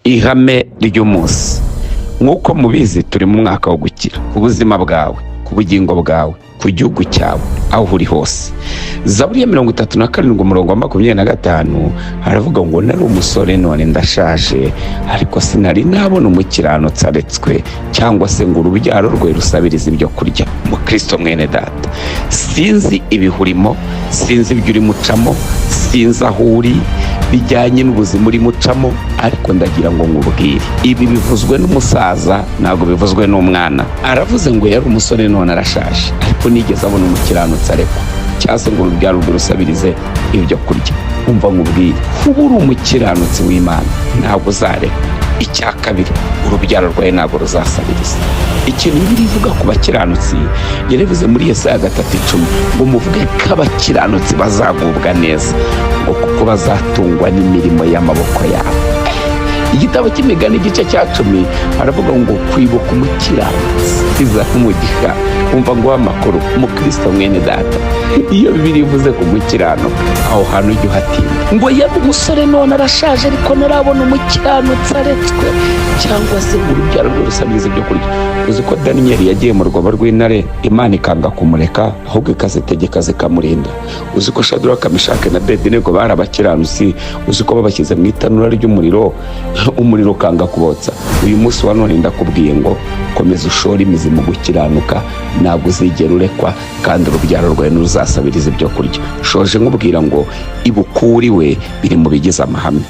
Ihame ry'umunsi: nk'uko mubizi, turi mu mwaka wo gukira ku buzima bwawe, ku bugingo bwawe, ku gihugu cyawe, aho uri hose. Zaburi ya 37, umurongo wa 25, haravuga ngo: "Nari umusore none ndashaje, ariko sinari nabona umukiranutsi aretswe, cyangwa se ngo urubyaro rwe rusabirize ibyo kurya." Mukristo mwene data, sinzi ibihurimo, sinzi ibyo urimo ucamo, sinzi aho uri bijyanye n'ubuzima urimo ucamo, ariko ndagira ngo nkubwire, ibi bivuzwe n'umusaza, ntabwo bivuzwe n'umwana. Aravuze ngo yari umusore none arashaje, ariko nigeze abona umukiranutsi arekwa, cyangwa se ngo urubyaro rwe rusabirize ibyo kurya. Umva nkubwire, kuba uri umukiranutsi w'Imana ntabwo uzarekwa. Icya kabiri, urubyaro rwawe ntabwo ruzasabiriza. Ikintu Bibiliya ivuga ku bakiranutsi, yaravuze muri Yesaya 3:10 ngo: "Muvuge ko abakiranutsi bazagubwa neza, ngo kuko bazatungwa n'imirimo y'amaboko yabo." Igitabo cy'Imigani, igice cya 10, haravuga ngo: "Kwibuka umukiranutsi bizaba umugisha." Umva ngo amakuru, umukristo mwene data, iyo Bibiliya ivuze ku gukiranuka, aho hantu ujya uhatinda. Ngo yari umusore none arashaje, ariko ntarabona umukiranutsi aretswe, cyangwa se ngo urubyaro rwe rusabiriza ibyo kurya. Uzi ko Daniyeli yagiye mu rwobo rw'intare, Imana ikanga kumureka, ahubwo ikazitegeka zikamurinda? Uzi ko Shaduraka, Meshake na Bedenego bari abakiranutsi? Uzi ko babashyize mu itanura ry'umuriro, umuriro ukanga kubotsa? Uyu munsi wa none ndakubwiye ngo komeza ushore imizi mu gukiranuka, ntabwo uzigera urekwa, kandi urubyaro rwawe ntiruzasabiriza ibyo kurya. Shoje nkubwira ngo ibuka uwo uri we, biri mu bigize amahame.